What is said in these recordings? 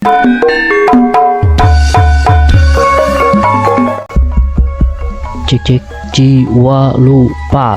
Cik cik jiwa lupa.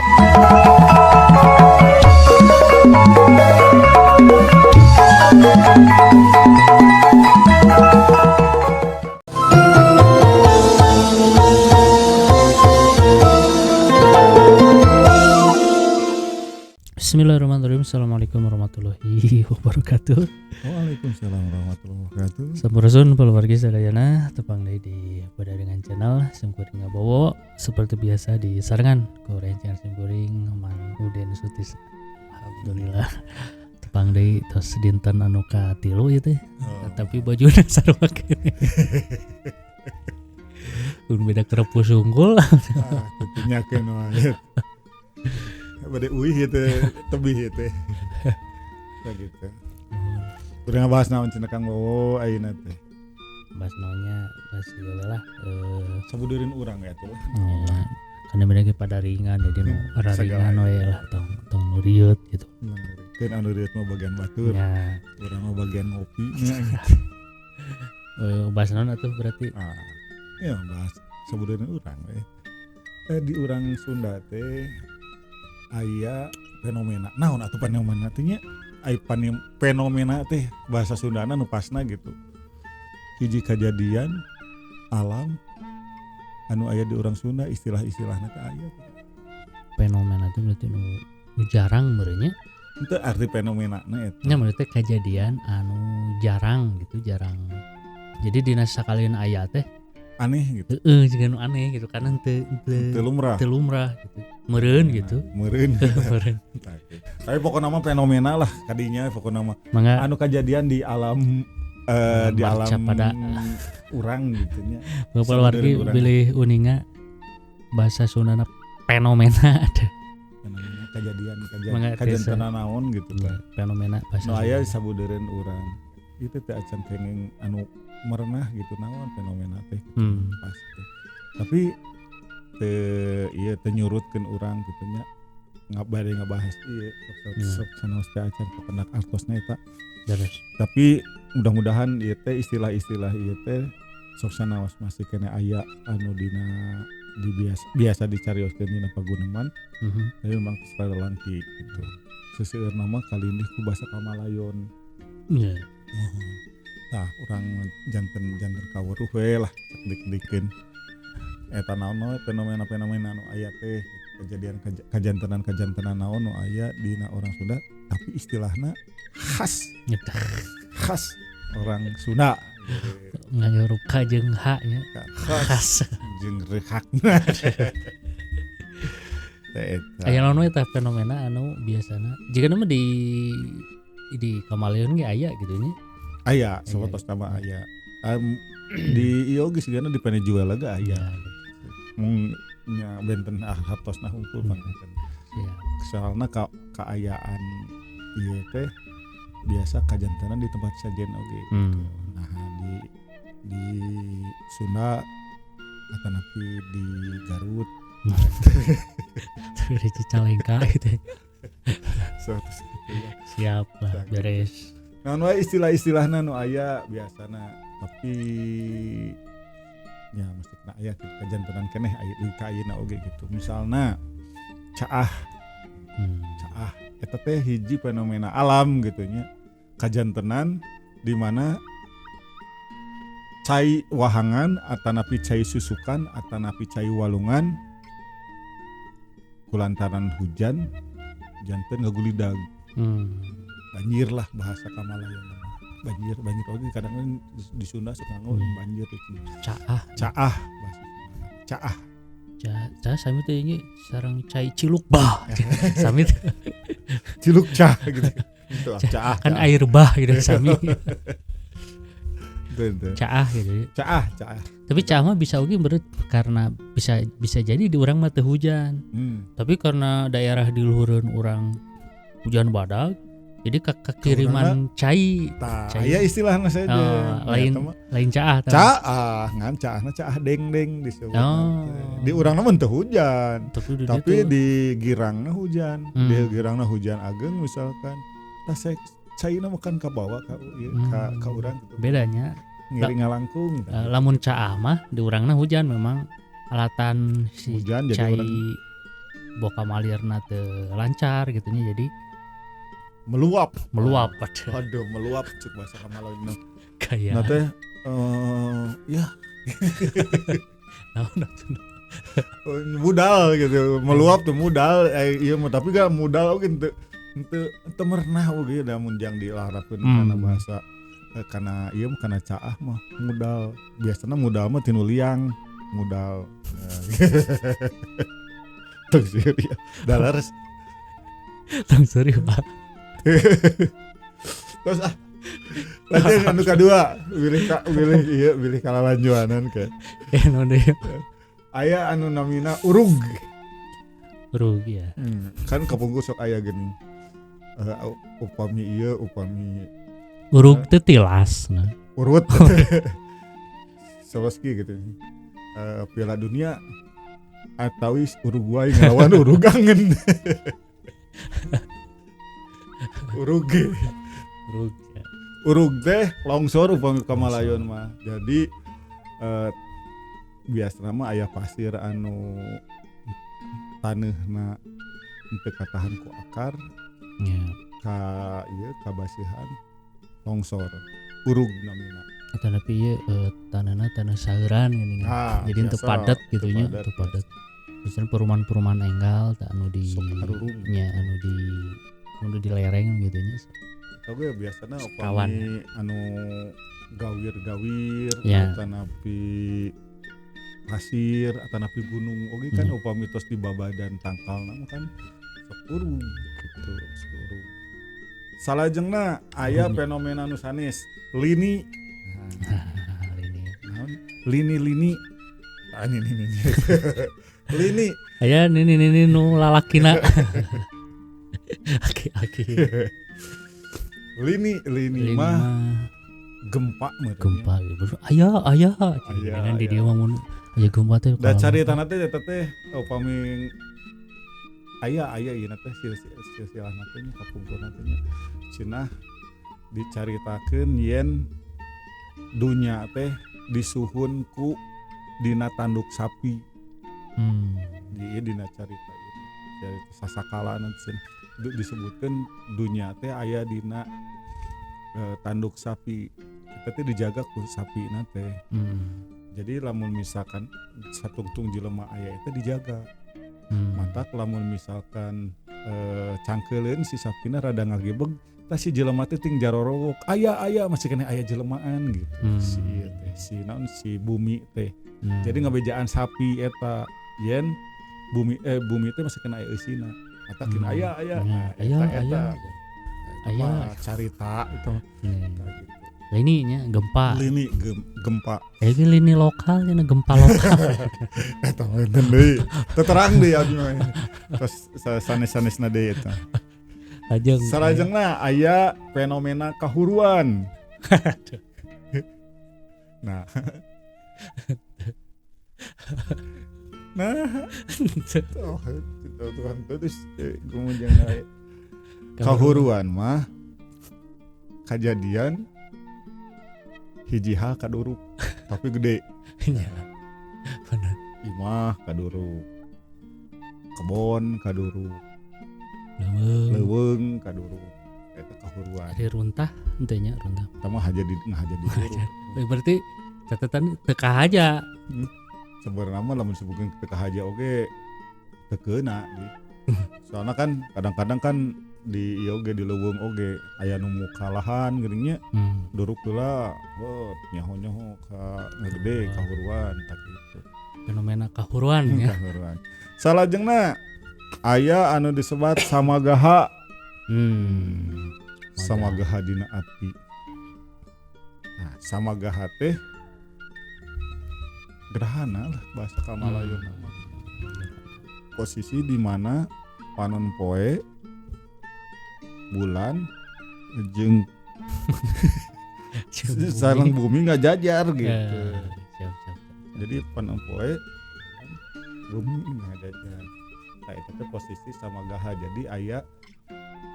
Bismillahirrahmanirrahim. Assalamualaikum warahmatullahi wabarakatuh. Waalaikumsalam warahmatullahi wabarakatuh. Sampurasun keluarga sadayana, tepang deui di Padaringan Channel simkuring ngabowo seperti biasa di sarengan ku rencana simkuring Mang Uden Sutis. Alhamdulillah tepang deui tos dinten anu katilu ieu teh. Oh. Tapi bajuna sarua keneh. Mun beda kerepus unggul. Ah, tentunya wae. Bade uih gitu, tebih gitu. Ya gitu. Urang ngabahas naon cenah Kang Bowo ayeuna teh. Bahas naonnya, bahas ieu we lah. Sabudeureun urang ya tuh. Ya, karena beda ge padaringan jadi nu Segala. raringan we lah, tong tong nu rieut gitu. Keun anu rieut mah bagian batur, Ya, urang mah bagian ngopi nya. Bahas naon atuh berarti? Ah, ya bahas sabudeureun urang we. Di urang Sunda teh aya fenomena. Naon atuh fenomena teh nya? Aya fenomena teh bahasa Sundana nu pasna gitu. Hiji kajadian alam anu aya di urang Sunda istilah-istilahna teh aya. Fenomena itu berarti nu jarang meureunnya. Itu arti fenomena na eta. Nya berarti kejadian anu jarang gitu, jarang. Jadi dina sakalian aya teh aneh gitu. Heeh, jiga nu aneh gitu karena teu Teu lumrah. Teu lumrah gitu. Meureun gitu. Meureun. Meureun. Tapi pokokna mah fenomena lah kadinya pokokna mah. Mangga Anu kejadian di alam di alam Marca pada urang gitu nya. Bapak wargi Urang. bilih uninga bahasa Sundana fenomena ada. Fenomena kejadian Mangga kejadian naon gitu Ya, tah. fenomena bahasa Nu aya Sunda. sabudeureun urang. Itu teh acan kenging anu merenah gitu naon fenomena teh gitu. Pas gitu. Tapi teu ieu teu nyurutkeun urang gitu nya. Ngabade ngabahas ieu sok sanaos teh acan kapendak artosna eta. Terus. Tapi mudah-mudahan ieu teh istilah-istilah ieu teh sok sanaos masih kene aya anu dina di biasa dicarioskeun dina paguneman. Tapi memang geus rada langki gitu. Seseueurna mah kalindih ku basa Kamalayon. Iya. Tah urang janten kawruh we lah dik-dikeun. Eta naon we fenomena-fenomena anu aya teh kejadian kajantenan-kajantenan naon nu aya dina orang Sunda tapi istilahna khas. Nyeta. Khas orang Sunda. Nganggo K jeung H nya. Khas Khas. jeung rehakna. Teh eta. Aya naon we tah fenomena anu biasana jigana mah di Kamaleon ge aya gitu nya. Aya, sapertos nama aya. Di ieu geus sigana di Venezuela ge aya. Ya, gitu. Mung nya benten hartosna hungkul panginten. Siap. Soalna kaayaan ieu teh biasa kajantenan di tempat sajen oge. Nah, di Sunda atanapi di Garut. Dari Cicalengka gitu. Sapertos kitu ya. Siap lah, beres. Naon wae istilah-istilahna nu aya biasana tapi ya mesti kena aya gitu kajantenan keneh aya deui ka ayeuna oge gitu. Misalna caah. Caah eta teh hiji fenomena alam gitu nya. Kajantenan di mana cai wahangan atanapi cai susukan atanapi cai walungan kulantaran hujan janten ngagulidag. Banjir lah bahasa Kamalayan. Banjir oge kadang-kadang di Sunda suka ngomong banjir itu. Caah. Caah bahasa Sunda. Caah. Caah sami teh ini sareng cai ciluk bah. Sami teh. Ciluk cah gitu. Itu caah. Kan air bah gitu sami. Itu. Caah gitu. Caah, caah. Tapi caah mah bisa oge bereut karena bisa jadi di urang mah teu hujan. Tapi karena daerah di luhureun urang hujan badag, jadi kekiriman cai. Tah, Cai. aya istilahna saja. Oh, lain caah tah. Caah, ngan caahna caah deng-deng disebut. Oh. Di urangna mah teu hujan. Tapi di Tapi di girangna hujan. Di girangna hujan ageng misalkan. Tah Caina mah kan kabawa ka ieu ka urang gitu. Bedanya ngiring ngalangkung. Lamun caah mah di urangna hujan memang alatan si hujan jadi cai urang boka malirna teu lancar gitu nya, jadi meluap. Meluap. Waduh, meluap cek bahasa Kamalayuna. Kayak nah teh ya naon atuh? Mudal gitu, meluap tuh mudal, iya mah tapi gak mudal oge teu teu teu merenah oge da mun jang dilarapkeun kana bahasa kana ieu mah kana caah mah mudal. Biasana mudal mah tinu liang, mudal. Tong seuri ya. Dalares Tong seuri, Pak. Terus ah lanjut anu kadua, bilih ka bilih ieu bilih kalalanjuanan ke. Naon deui? Aya anu namina urug. Urug ya. Kan kapungkur sok aya geuning. Upami ieu upami urug teh tilas nah. Urut. Sawaski gitu. Piala Dunia atawis Uruguay ngelawan Urugangen. Urug. Urug. Ya. Urug teh longsor upami ka Malayon mah. Jadi biasana mah aya pasir anu taneuhna teu katahan ku akar. Ya. Ka ieu kabasihan longsor. Urug namina. Tapi ieu tanahna tanah saeuran geuning. Jadi teu padat gitu nya, teu padat. Biasana perumahan-perumahan enggal tah anu di nya anu di kudu di lereng gitu nya. Oke, biasana upami anu gawir-gawir ya. Atanapi pasir atanapi gunung oge kan upami tos di babadan tangkalna mah kan sok urug gitu, sok urug. Salajengna aya fenomena nu sanes, lini. Lini. Naon? Lini-lini. Ah ini ini. Lini. Aya nini-nini nu lalakina. Aki-aki. Lini lini mah gempa meureun. Gempa gitu. Aya aya. Dengan di dieu mah mun aya gempa teh. Da caritana teh eta teh upami aya aya ieu teh silsilahna teh nya kapungkurna teh nya. Cenah dicaritakeun yen dunya teh disuhun ku dina tanduk sapi. Di dina carita ieu. Carita sasakala nanti disebutkeun dunya teh aya dina tanduk sapi. Eta teh dijaga ku sapina teh. Jadi lamun misalkan satungtung jelema aya eta dijaga. Matak lamun misalkan cangkeuleun si sapina rada ngagebeg tah si jelema teh ting jarorowok aya aya masih keneh aya jelemaan gitu. Si ieu teh si naon si bumi teh. Jadi ngabejaan sapi eta yen bumi bumi teh masih kena aya eusina. Atakin aya aya nah, aya aya aya carita itu. Gitu. Lini nya gempa. Lini gempa. Ini lini lokal nya gempa lokal. Eta mah deui. Teu terang deui abdi mah. Terus sanes-sanesna deui eta. Lajeng. Salajengna aya fenomena kahuruan. Nah. Nah, oh, Tuhan terus kemudian kahuruan mah kejadian hiji hal kaduruk tapi gede. Iya. Bener. Imah kaduruk, kebon kaduruk, leuweung kaduruk, eta kahuruan. Ari runtah henteu nya runtah. Eta mah haja di ngahaja di duruk. Berarti catatan teu kahaja. Sebenarnya mah lamun disebutkeun teu kahaja oge teu keuna di. Soalna kan kadang-kadang kan di ieu oge di leuweung oge aya nu mukalahan geuning nya. Duruk heula heuh nyaho-nyaho ka gede kahuruan tah kitu. Fenomena kahuruan ya. Kahuruan. Salajengna aya anu disebat samagaha. Samagaha dina ati. Nah, samagaha teh gerhana lah bahasa Kamalayuna. Posisi di mana panon poe bulan jeung sareng bumi nggak jajar gitu. Ya, siap, siap. Jadi panon poe bumi nggak jajar. Nah, itu teh posisi samagaha. Jadi aya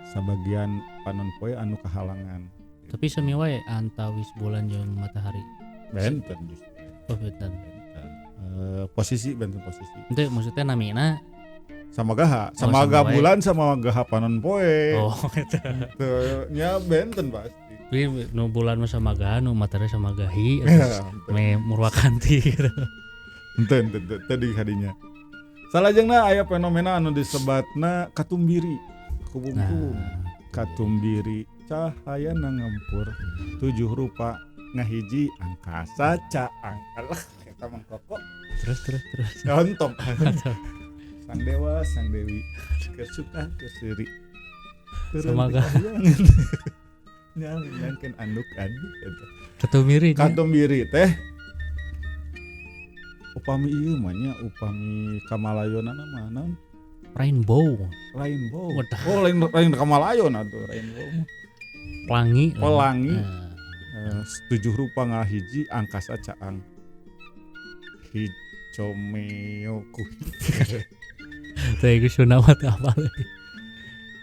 Sabagian panon poe anu kahalangan. Tapi sami wae antawis bulan jeung matahari. Benten justru. Oh, benten. Benten. Posisi benten posisi. Itu maksudnya namina sama gaha, sama sama gaha wae. Bulan sama gaha panon poe. Oh, gitu. Teu nya benten pasti. Jadi nu bulan mah sama gaha, nu matahari sama gahi, Ya, me murwakanti gitu. Henteu henteu teu di hadinya. Salajengna aya fenomena anu disebatna katumbiri. Kubung-kubung. Nah, Katumbiri cahaya ngempur tujuh rupa ngahiji angkasa caang. Alah, eta mah koko. Terus terus terus. Entong. Sang dewa, sang dewi, keur suka keur seuri. Turun Sama ti kahyangan. Nyalindangkeun anduk aduh eta. Katumbiri nya. Katumbiri teh upami ieu mah nya, upami kamalayonana mah naon? Rainbow. Rainbow. Wadah. Oh, lain lain kamalayon atuh rainbow mah. Pelangi. Pelangi. Nah, Tujuh rupa ngahiji angkasa caang. Hijomeo ku teh geus Sunda mah teu apal.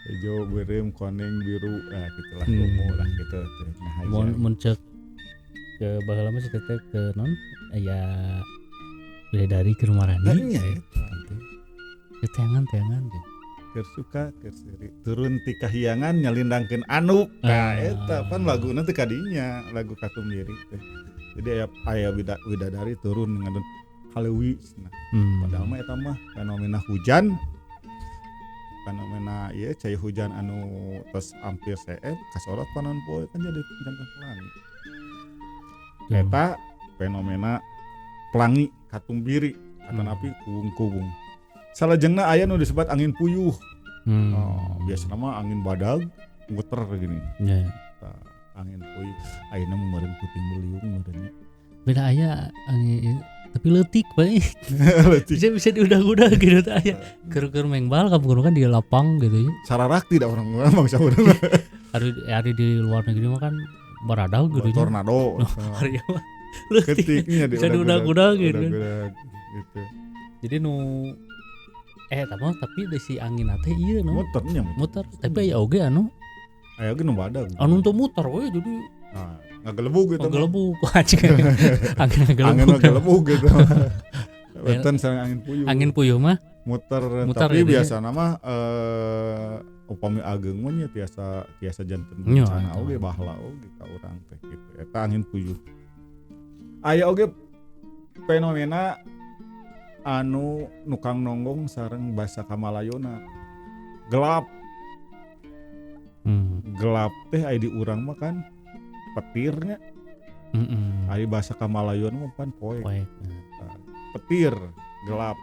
Hijau, beureum, kuning, biru, nah gitulah, ungu lah gitu teh. Nah, Mun mun cek ke baheula mah si teteh ke non aya bidadari keur marani. Nah, iya, eta. Gitu. Ya, teangan teangan gitu. Keur suka keur seuri turun ti kahiyangan nyalindangkeun anduk. Nah, eta pan laguna teh kadinya lagu Katumbiri teh. Jadi aya aya bidadari turun ngadon kaleuwi cenah. Padahal mah eta mah fenomena hujan, fenomena ieu cai hujan anu tos hampir seep kasorot panon poe kan jadi janten pelangi. Eta fenomena pelangi katumbiri atanapi kubung-kubung. Salajengna aya nu disebut angin puyuh. Oh, biasana mah angin badag muter gini. Tah, angin puyuh ayeuna mah meureun puting beliung meureun nya. Beda aya angin tapi leutik bae. Leutik. Bisa bisa diudag-udag gitu teh aya. Keur-keur mengbal kampung kan di lapang gitu ya. Sararak tidak orang bangsa urang. Hari di luar negeri mah kan baradag gitu nya. Tornado. Hari mah leutik. Ketiknya Bisa diudag-udag gitu. Udag-udag gitu. Jadi nu tapi si angin teh ieu no. Muternya muter. Tapi aya oge anu aya oge nu badag. Anu teu muter we jadi nah, ngagelebug gitu. Ngagelebug anjing. Angin ngagelebug. Angin ngagelebug gitu. Benten sareng angin puyuh. Angin puyuh mah muter, muter tapi gitu biasana mah upami ageung mah nya tiasa tiasa janten bencana oge baheula oge ka urang teh gitu. Eta angin puyuh. Aya oge fenomena anu nukang nonggong sareng basa kamalayona. Gelap. Gelap teh aya di urang mah kan petirnya. Ari basa kamalayon mah pan poek. Petir, gelap,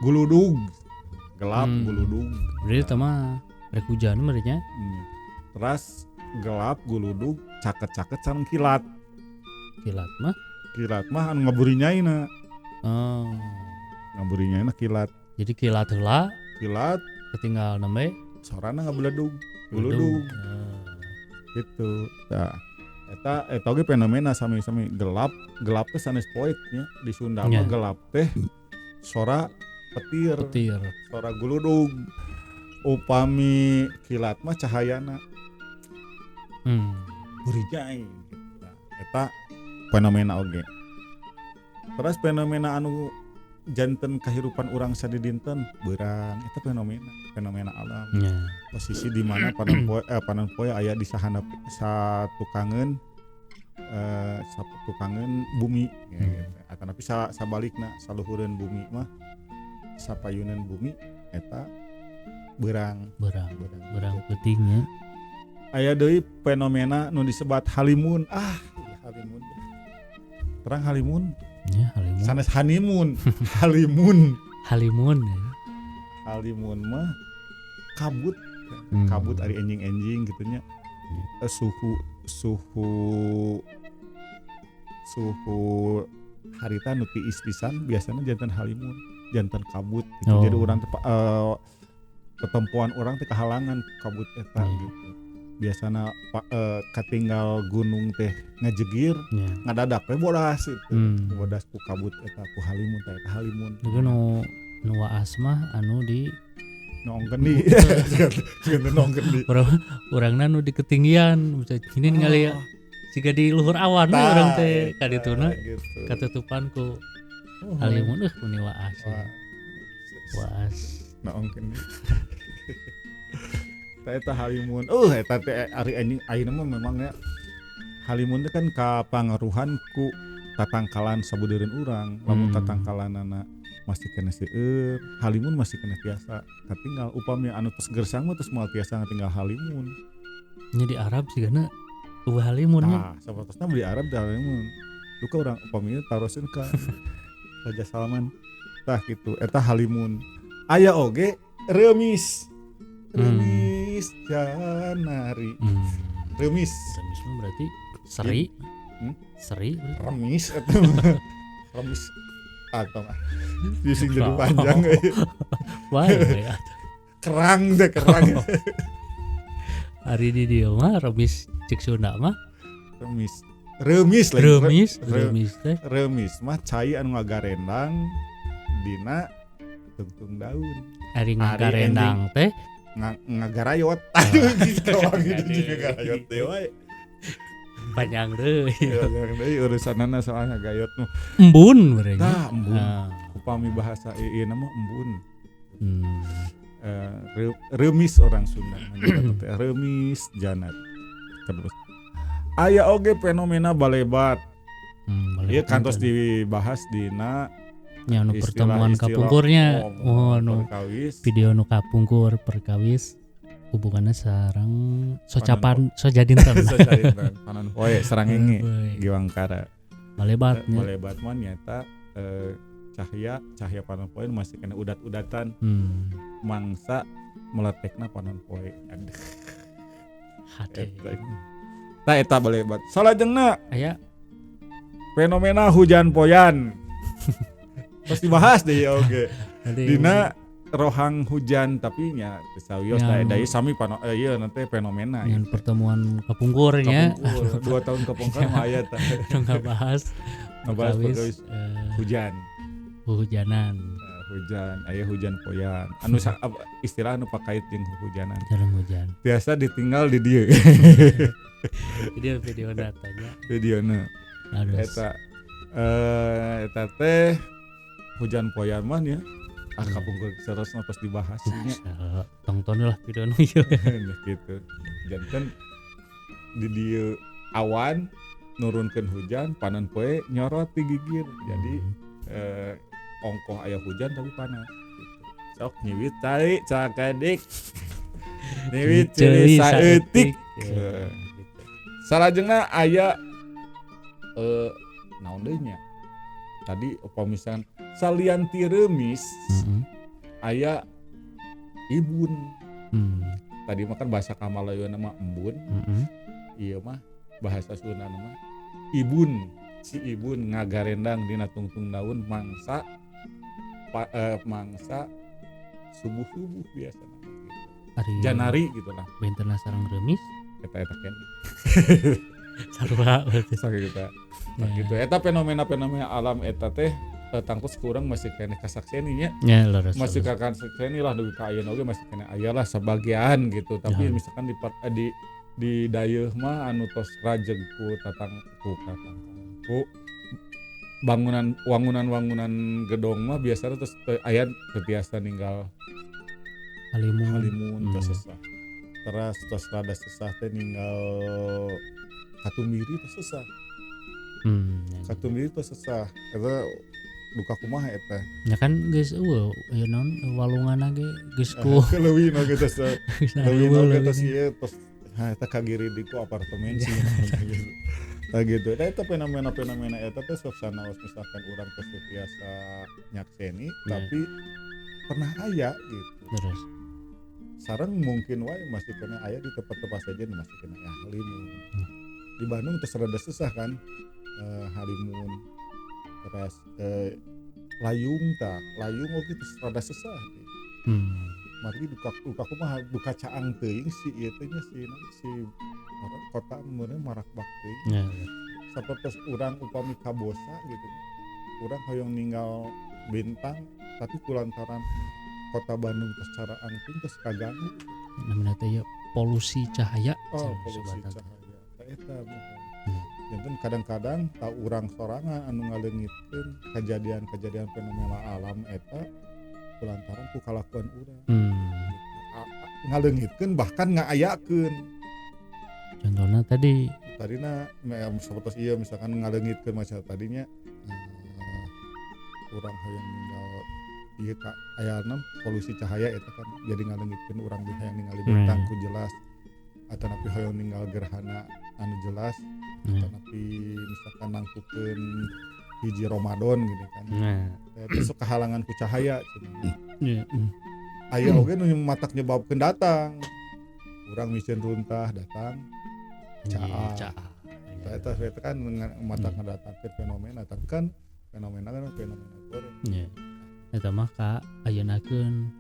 guludug. Gelap, guludug. Berarti eta mah rek hujan meureun nya. Teras gelap, guludug, caket-caket sareng kilat. Kilat mah? Kilat mah anu ngaburinyaina. Oh. Ngaburinyaina kilat. Jadi kilat heula, kilat ketinggal nembe sorana ngabeledug, guludug. Gitu. Tah, eta eta oge fenomena sami-sami gelap, gelap teh sanes poek nya. Di Sunda mah gelap teh sora petir, petir, sora guludug. Upami kilat mah cahayana. Burijai. Nah, eta fenomena oge. Terus fenomena anu janten kehidupan urang sadidinten beurang eta fenomena fenomena alam. Posisi di mana panon poe aya di sahandap satukangeun satukangeun bumi ya, gitu. Atanapi sabalikna saluhureun bumi mah sapayunan bumi eta beurang beurang peuting nya. Aya deui fenomena nu disebat halimun. Ah, halimun. Terang halimun. Ya, halimun. Sanes honeymoon, halimun. Halimun ya. Halimun mah kabut. Kabut ari enjing-enjing gitu nya. Suhu suhu suhu harita nu tiis pisan biasana janten halimun, janten kabut gitu. Jadi urang teh tetempoan urang teh kahalangan kabut eta gitu. Biasana katinggal gunung teh ngajegir, ngadadak we bodas itu. Bodas ku kabut eta ku halimun teh eta halimun. Jadi nu nu waas mah anu di Noong kendi. Siga noong kendi. Urangna nu di ketinggian, bisa ini ningali ya. Siga di luhur awan we urang teh ka dituna gitu. Katutupan ku halimun meni waas. Waas. Noong kendi. Tah eta halimun. Eta teh ari anjing ayeuna mah memang ya. Halimun teh kan kapangaruhan ku tatangkalan sabudeureun urang. Lamun tatangkalanana masih kena seueur, halimun masih kena tiasa katinggal. Upami anu tos gersang mah tos moal tiasa ngatinggal halimun. Nya di Arab sigana eueuh halimun nya. Tah, sapertosna di Arab di halimun. Duka urang upami taroseun ka Raja Salman. Tah kitu, eta halimun. Aya oge reumis. Reumis janari. Reumis. Remis mah berarti seri. Seri. Remis eta. Remis. Atau mah bising jadi panjang. Wah, ya. Kerang deh, kerang. Hari di dieu mah remis cek Sunda mah. Remis. Remis lagi. Remis, remis teh. Remis mah cai anu ngagarendang dina tungtung daun. Ari ngagarendang teh ngagarayot. Aduh, gitu gitu ngagarayot teh wae. Panjang deui. Panjang deui urusanana soal ngagayot mah. Embun berarti. Tah, embun. Upami bahasa ieu mah embun. Remis orang Sunda teh remis janat. Terus aya oge fenomena balebat. Ieu kantos dibahas dina nya nu pertemuan kapungkurnya. Oh, nu video nu kapungkur perkawis hubungannya sareng socapan sojadinten. Sojadinten panon poe sarangenge Giwangkara. Balebat nya. Balebat mah nyata cahaya panon poe masih kena udat-udatan. Mangsa meletekna panon poe. Aduh. Hade. Tah eta balebat. Salajengna aya fenomena hujan poyan. Terus dibahas deh oge. Dina rohang hujan tapi nya sawios da deui sami pano ieu nanti fenomena yang pertemuan kapungkurnya. Kapungkur 2 tahun kapungkur mah aya tah. Ngabahas hujan. Hujanan. Hujan, aya hujan poyan. Anu istilah anu pakait jeung hujanan. Sareng hujan. Biasa ditinggal di dieu. Jadi video datanya. Videona. Eta eta teh hujan poyan mah nya. Ah kapungkur terus pas dibahas nya. Tonton lah video nu ieu. Gitu. Janten di dieu awan nurunkeun hujan, panon poe nyorot di gigir. Jadi ongkoh aya hujan tapi panas gitu. Sok nyiwit cai cakadik. Nyiwit ceuli saeutik. Gitu. Salajengna aya naon deui nya? Tadi upami misalkan salian ti reumis aya ibun. Tadi mah kan bahasa Kamalayuna mah embun. Ieu mah bahasa Sunda mah ibun. Si ibun ngagarendang dina tungtung daun mangsa mangsa subuh-subuh biasa gitu. Janari gitu lah. Bentena sareng reumis eta-eta keneh. Sarua berarti. Sakitu. Nah, gitu. Eta fenomena-fenomena alam eta teh tangtos kurang masih keneh kasakseni nya. Ya, leres. Masih kasakseni lah dugi ka ayeuna oge masih keneh aya lah sebagian gitu. Tapi ya, misalkan di dayeuh mah anu tos rajeg ku tatang ku katang ku bangunan wangunan-wangunan gedong mah biasanya terus aya teu ninggal halimun tos sesah. Teras tos rada sesah teh ninggal katumbiri tos sesah. Katumbiri tos sesah. Eta duka kumaha eta? Ya kan geus eueuh ieu naon walunganna ge geus ku leuwih oge tos. Leuwih oge tos ieu tos ha eta kagiri di ku apartemen sih gitu. Nah gitu. Nah eta fenomena-fenomena eta teh sok sanaos misalkan urang tos biasa nyakseni tapi pernah aya gitu. Terus sareng mungkin wae masih kena aya di tempat-tempat saja masih kena aya halimun. Di Bandung terus rada susah kan halimun terus layung tah layung oge terus rada susah. Mari duka kumaha duka caang teuing si ieu teh nya si orang kota meureun marakbak teuing. Sapertos urang upami kabosa gitu. Urang hoyong ninggal bintang tapi kulantaran Kota Bandung secara angking terus kaganggu. Namina teh ya polusi cahaya. Oh, cenah polusi sebatan teh. Cahaya. Tah eta muhun. Janten kadang-kadang tah urang sorangan anu ngaleungitkeun kejadian-kejadian fenomena alam eta kulantaran ku kalakuan urang. Gitu. Ngaleungitkeun bahkan ngaayakeun. Contohnya tadi? Tadina sapertos ieu, misalkan ngaleungitkeun masa tadinya urang hayang ninggal ieu ka ayana polusi cahaya eta kan jadi ngaleungitkeun urang di hayang ningali bintang ku jelas atau napi hayang ninggal gerhana anu jelas atau napi misalkan nangtukeun hiji Ramadan gitu kan. Itu sok kahalangan ku cahaya cenah. Aya oge nu matak nyebabkeun datang urang miceun runtah datang caah. Caah. Tah eta eta kan matak ngadatangkeun fenomena, tapi kan fenomena goreng. Iya. Eta mah ka ayeunakeun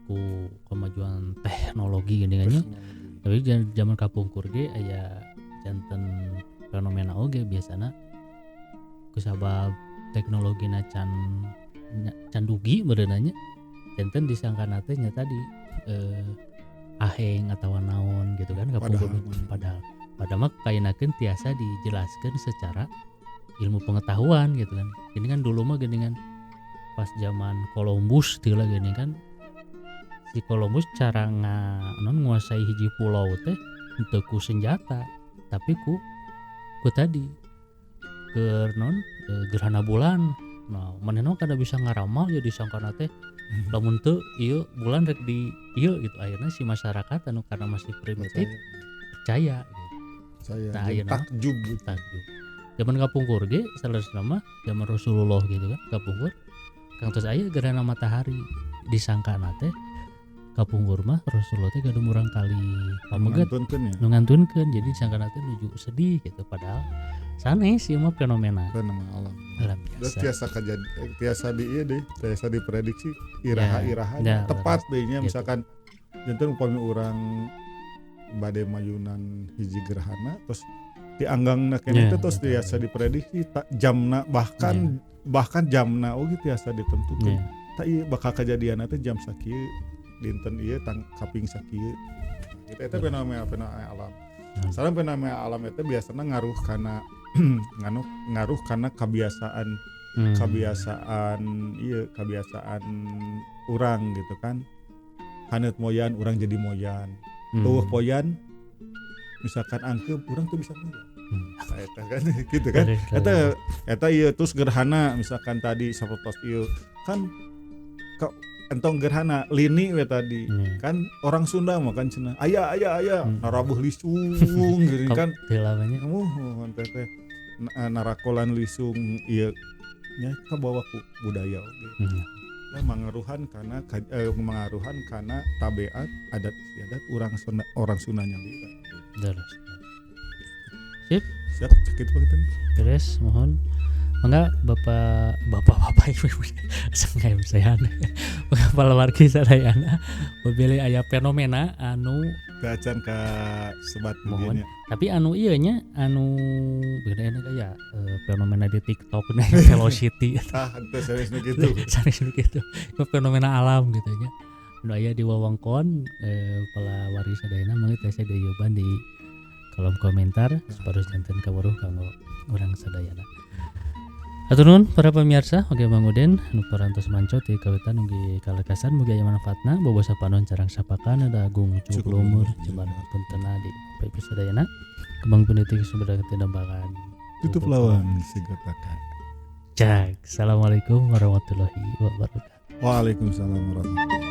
ku kemajuan teknologi geuning nya. Teknologi. Tapi zaman kapungkur ge aya janten fenomena oge, biasana kusabab teknologina can can dugi meureunna nya, janten disangkana teh nya tadi aheng atau naon gitu kan kapungkur. Padahal mah. Padahal padahal mah kayenakeun tiasa dijelaskeun secara ilmu pengetahuan gitu kan. Ini kan dulu mah geuningan pas zaman Columbus teh lah geuning kan, si Columbus cara nga, non nguasai hiji pulau teh henteu ku senjata tapi ku tadi ke non gerhana bulan. Nah, manehna kada bisa ngaramal ya, disangkana teh lamun teu ieu bulan rek di ieu gitu. Akhirnya si masyarakat anu karena masih primitif percaya gitu. Saya Nah, jeung ayeuna mah takjub gitu. Takjub. Zaman kapungkur ge saleresna mah zaman Rasulullah gitu kan, kapungkur kang tos aya gerhana matahari, disangkana teh kapungkur mah Rasulullah teh gaduh murang kali pameget. Ngantunkeun ya. Nu ngantunkeun, jadi disangkana teh nuju sedih gitu, padahal sanes, ieu mah fenomena fenomena alam. Alam Terus biasa. Tiasa tiasa di ieu deh, tiasa diprediksi iraha-iraha tepat deui nya. Gitu. Misalkan janten upami urang bade mayunan hiji gerhana terus dianggangna keneh teh terus tiasa diprediksi jamna, bahkan bahkan jamna oge tiasa ditentukeun. Tah ieu bakal kejadian teh jam sakieu dinten ieu tang kaping sakieu. Gitu eta fenomena fenomena alam. Sareng fenomena alam itu biasanya ngaruh karena ngaruh karena kebiasaan, kebiasaan iya, kebiasaan urang gitu kan. Haneut moyan urang jadi moyan, tuh poyan misalkan angkep urang tuh bisa moyan. Nah, eta kan gitu kan. Beres, Eta beres. Eta ieu terus gerhana misalkan tadi sapertos ieu kan ke entong gerhana lini we tadi kan orang Sunda mah kan cenah aya aya aya narabuh lisung gitu kan. Teu lamanya. Muhun teh teh narakolan lisung ieu nya kabawa ku budaya oge. Ya, mangaruhan kana tabiat adat istiadat urang Sunda, orang Sunda nyalira. Terus. Sip. Siap, sakitu panginten. Beres, mohon. Mangga Bapak Bapak Bapak Ibu Ibu sengaja saya. Mangga palawargi sadayana bilih aya fenomena anu Teu acan ka sebat Mohon. dieu nya. Tapi anu ieu nya anu beda enak aya fenomena di TikTok nah velocity. Tah, henteu serius nu kitu. Sanes nu kitu. Itu fenomena alam gitu nya. Anu aya di wewengkon palawargi sadayana mangga tiasa dieuban di kolom komentar supados janten kaweruh kanggo urang sadayana. Hatur nuhun para pemirsa, oge Bang Uden nu parantos manco ti kawitan ugi kalekasan, mugi aya manfaatna, bobosa panon carang sapakan ada agung cukup Cukup lumur lumur. Jembar puntena di Bapak Ibu sadayana. Kembang pendidik sumber tinambangan. Tutup lawang sigotaka. Cak. Assalamualaikum warahmatullahi wabarakatuh. Waalaikumsalam warahmatullahi.